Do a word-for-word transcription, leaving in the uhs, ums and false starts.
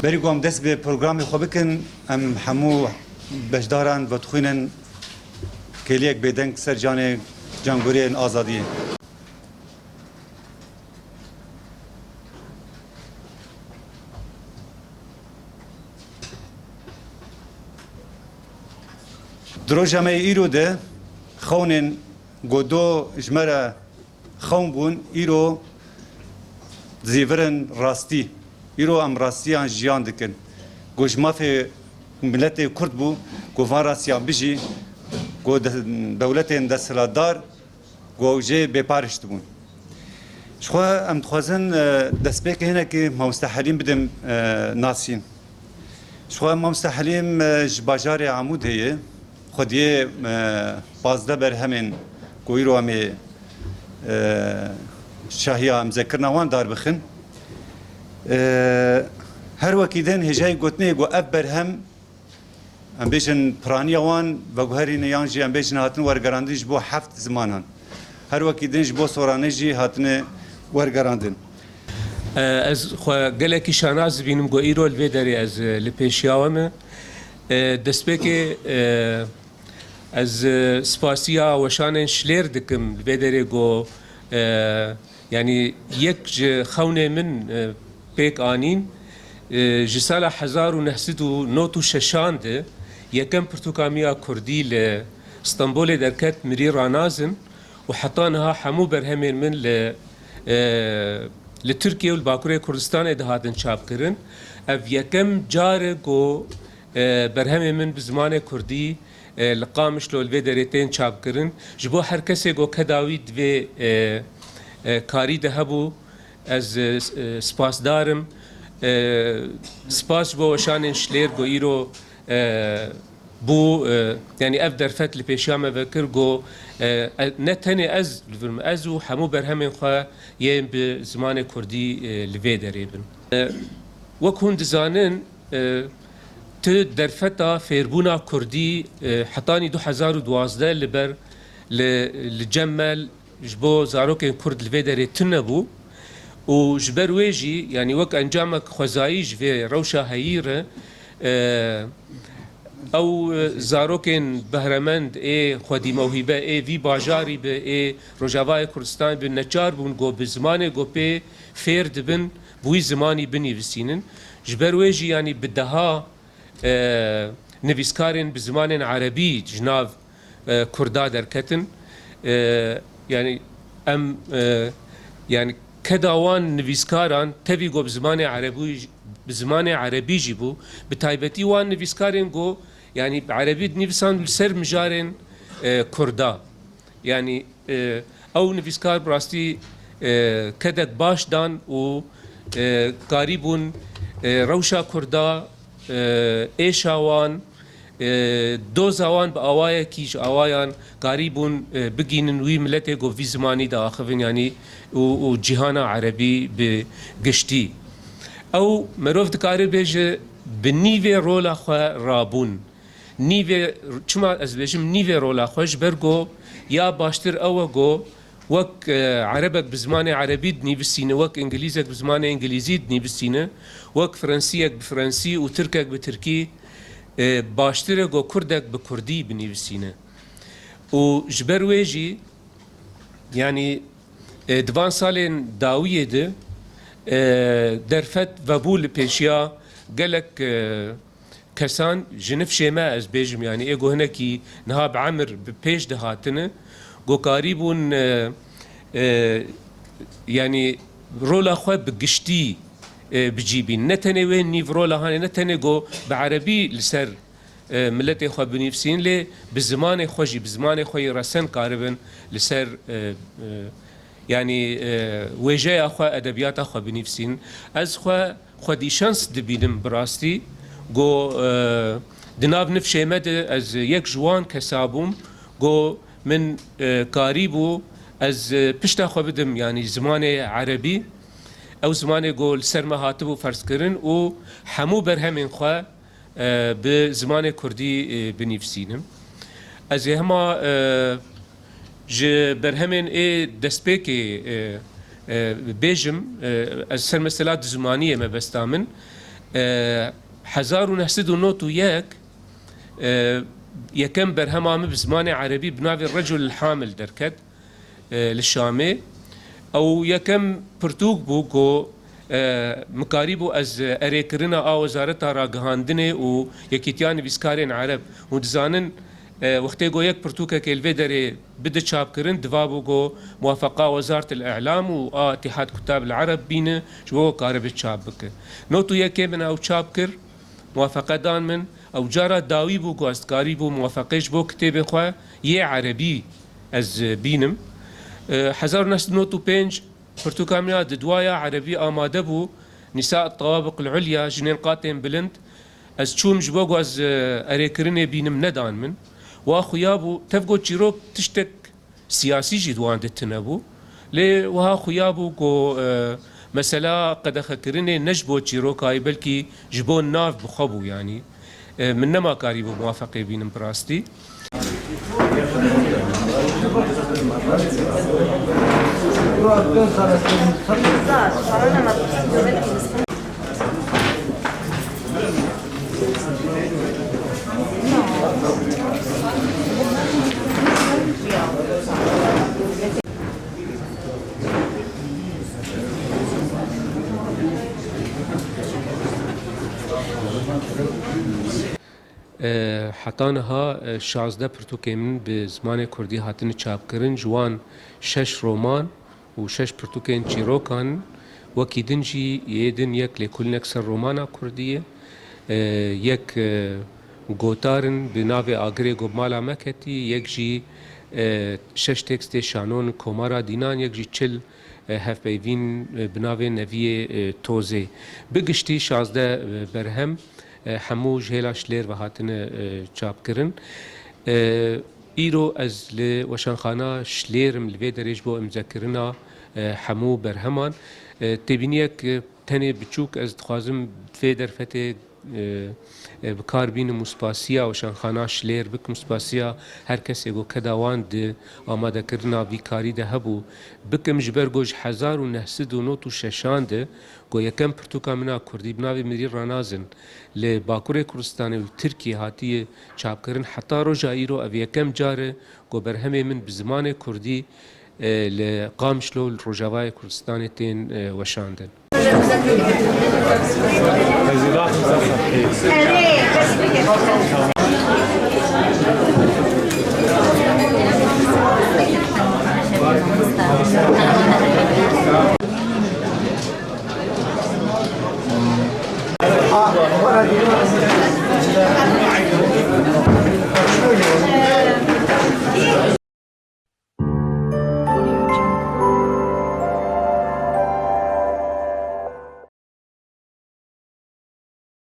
Berî ku em dest bi programê xwe bikin, em hemû beşdaran vedixwînin kêliyek bêdeng ser canê cangoriyên azadiyê. Di roja me yê îro de xewnên ku do ji me re xewn bûn, îro dizîvirin rastî. Îro em rastiyan jiyan dikin. Ku ji mafê miletê Kurd bû, ku van rastiyan bijî, ku de-, dewletên desthilatdar, ku ew jê bêpariş dibûn. Ji xwe em dixwazin, e, destpêkê hinekî Mamoste Helîm bidim, e, nasîn. Ji xwe Mamoste Helîm, e, ji bajarê Amûdê ye. Xwediyê, e, pazdeh berhemên ku îro em ê, e, şahiya emzekirina wan dar bixin. E, her wekî din hêjayî gotinê ku ev berhem, em bêjin piraniya wan veguherîne yan jî em bêjin hatin wergerandin ji bo heft zimanan. Her wekî din ji bo soranê jî hatine wergerandin. E, ez xwe gelekî şanaz dibînim ku îro li vê derê ez, e, li pêşiya we me. E, destpêkê, e, ez, e, spasiya weşanên Şilêr dikim li vê derê ku, e, yanî yek ji xewnê min, e, pêk anîn, e, ji sala hezar û neh sed û nod û şeşan de yekem pirtûkamiya kurdî li Stenbolê derket, Mirî Ranazin û heta niha hemû berhemên min li, e, li Tirkiye û li Bakurê Kurdistanê dihatin çapkirin. Ev yekem car e ku, e, berhemên min bi zimanê kurdî, e, li Qamişlo li vê derê tên çapkirin. Ji bo her kesê ku keda wî di vê, e, e, karî de hebû, ez, e, s-, e, spasdar im. E, spas ji bo weşanên Şilêr ku îro, e, bû, e, yanî ev derfet li pêşiya me vekir ku, e, e, ne tenê ez li vir me, ez û hemû berhemên xwe yên bi zimanê kurdî, e, li vê derê bin. E, wek hûn dizanin, e, tu derfeta fêrbûna kurdî, e, hetanî du hezar û duwazdeh li ber li, li cem me ji bo zarokên kurd li vê derê tune bû û ji ber wê jî, yanî wek encamek xwezayî ji vê rewşa heyî re, e, ew, e, zarokên behremend ê xwedî mewhîbe ê vî bajarî bi, ê Rojavayê Kurdistanê bi neçar bûn ku bi zimanê ku pê fêr dibin, bi wî zimanî binivîsînin. Ji ber wê jî, yanî bi deha, e, nivîskarên bi zimanên erebî ji nav, e, kurda derketin. E, yanî em, e, yanî keda wan nivîskaran tevî ku bi zimanê erebî, bi zimanê erebî jî bû. Bi taybetî wan nivîskarên ku, yanî bi erebî dinivîsan li ser mijarên, e, kurda. Yanî, e, ew nivîskar bi rastî, e, kedek baş dan û, e, karîbûn, e, rewşa kurda, e, êşa wan, e, doza wan bi awayekî ji awayan karîbûn, e, bigînin wî miletê ku vî zimanî diaxivin, yanî û, û cîhana erebî bi giştî. Ew merov dikare bêje bi nîvê rola xwe rabûn. Nîvê, çima ez dibêjim nîvê rola xwe? Ji ber ku ya baştir ew e ku wek, e, erebek bi zimanê erebî dinivîsîne, wek îngilîzek bi zimanê îngilîzî dinivîsîne, wek frensiyek bi frensî û tirkek bi tirkî, e, baştir e ku kurdek bi kurdî binivîsîne. Û ji ber wê jî, yanî, e, di van salên dawiyê de, e, derfet vebû li pêşiya gelek, e, kesan ji nifşê me, ez bêjim, yanî ê ku hinekî niha bi emir bi pêş de hatine, ku karîbûn, e, e, yanî rola xwe bi giştî, e, bi cî bîn. Ne tenê wê nîv rola hanê, ne tenê ku bi erebî li ser, e, miletê xwe binivîsîn, lê bi zimanê xwe jî, bi zimanê xwe yê resen karibin li ser, e, e, yanî, e, wêjeya xwe, edebiyata xwe binivîsîn. Ez xwe xwedî şans dibînim bi rastî. Go, e, di nav nifşê me de ez yek ji wan kesa bûm. Go min, e, karîbû ez, e, pişta xwe bidim, yanî zimanê erebî. Ew zimanê go li ser me hatibû ferzkirin û hemû berhemên xwe, e, bi zimanê kurdî, e, binivîsînim. Ez ê hema, e, ji berhemên ê destpêkê, e, e, bêjim, e, ez ser mesela di zimaniyê mebesta min. E, hezar û neh sed û nod û yek, e, yekem berhema min bi zimanê erebî bi navê Reculil Hamil derket, e, li Şamê. Ew yekem pirtûk bû ku, e, min karîbû ez erêkirina a Wezareta Ragihandinê û Yekîtiya Nivîskarên Ereb. Hûn dizanin, e, wextê ku yek pirtûkekê li vê derê bide çapkirin, diva bû ku muwafeqa Wezaretil Îlam û a Îtîhad Kutab el Ereb bîne, ji bo karibe çap bike. Nod û yekê min ew çap kir, muwafeqe dan min. Ew cara dawî bû ku ez dikarîbû muwafeqê ji bo kitêbê xwe yê erebî ez bînim. E, hezar û neh sed û nod û pênc pirtûka min ya didwa ya erebî amade bû, Nîsa Tewabiq el Ulya, Jinên Qatên Bilind. Ez çûm ji bo ku ez, e, erêkirinê bînim, nedan min. Wa xuya bû, tev ku çîrok tiştek siyasî jî di wan de tune bû. Lê wiha xuya bû ku, e, mesela qedexekirinê ne ji bo çîrokayî, belkî ji bo nav bi xwe bû, yanî. E, min nema karîbû muwafeqê bînim bi rastî. E, heta niha, e, şazdeh pirtûkên min bi zimanê kurdî hatine çapkirin, ji wan şeş roman û şeş pirtûkên çîrokan, wekî din jî yê din yek lêkolînek ser romana kurdî ye, e, yek, e, gotar in bi navê Agirê ku bi mala me ketî, yek jî, e, şeş tekstê şanon Komara Dînan, yek jî çil, e, hevpeyvîn, e, bi navê Neviyê, e, Tozê. Bi giştî şazdeh, e, berhem, e, hemû ji hêla Şilêr ve hatine, e, çapkirin. E, îro ez li Weşanxana Şilêr im, li vê derê ji bo îmzekirina, e, hemû berheman. E, têbîniyek, e, tenê biçûk ez dixwazim vê derfetê, e, e, bi kar bînim û spasiya Weşanxana Şilêr bikim, spasiya her kesê ku keda wan di amadekirina vî karî de hebû bikim, ji ber ku ji hezar û neh sed û nod û şeşan de ku yekem pirtûka min a kurdî bi navê Mirî Ranazin li Bakurê Kurdistanê û li Tirkiyê hatiye çapkirin, heta roja îro ev yekem car e ku berhemê min bi zimanê kurdî, e, li Qamişlo li Rojavayê Kurdistanê tên, e, weşandin.